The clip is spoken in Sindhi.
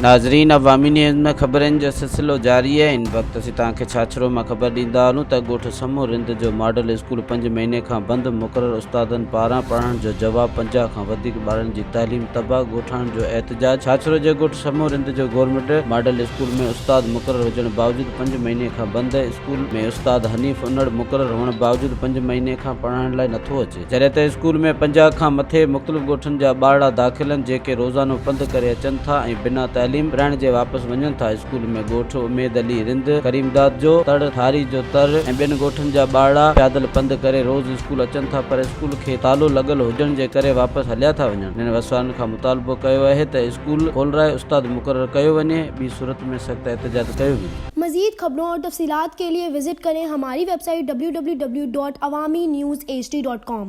ناظرين عوامي نيوز ۾ خبرن جو سلسلو جاري آهي هن وقت اسين توهان کي ڇاڇرو مان خبر ڏيندا هلون ته ڳوٺ سمو رند جو ماڊل اسڪول پنج مهيني کان بند مقرر استادن پاران پڙهائڻ جو جواب 50 کان وڌيڪ ٻارڙن جي تعليم تباهه ڳوٺاڻن جو احتجاج ڇاڇرو جي ڳوٺ سمو رند جو گورنمينٽ ماڊل اسڪول ۾ استاد مقرر هجڻ باوجود پنج مهيني کان بند اسڪول ۾ استاد حنيف انڙ مقرر هئڻ باوجود پنج مهيني کان پڙهائڻ لاء نٿو اچي. جڏهن ته اسڪول ۾ 50 کان مٿي مختلف ڳوٺن جا ٻارڙا داخل آهن جيڪي روزانو پنڌ ڪري اچن ٿا ۽ بنا تعليم پرائڻ جي واپس وڃن ٿا اسڪول ۾ ڳوٺ اميد علي رند، ڪريمداد جو تڙ، ٿاري جو تر ۽ ٻين ڳوٺن جا ٻارڙا پيادل پنڌ ڪري روز اسڪول اچن ٿا پر اسڪول کي تالو لڳل هجڻ جي ڪري واپس هليا ٿا وڃن هنن وسوارن کان مطالبو ڪيو آهي ته اسڪول کولرائي استاد مقرر ڪيو وڃي ٻي صورت ۾ سخت احتجاج ڪيو ويندو. مزيد خبرون اور تفصيلات کے لئے وزٽ ڪرين ھماري ويب سائيٽ www.awamiNewsHD.com.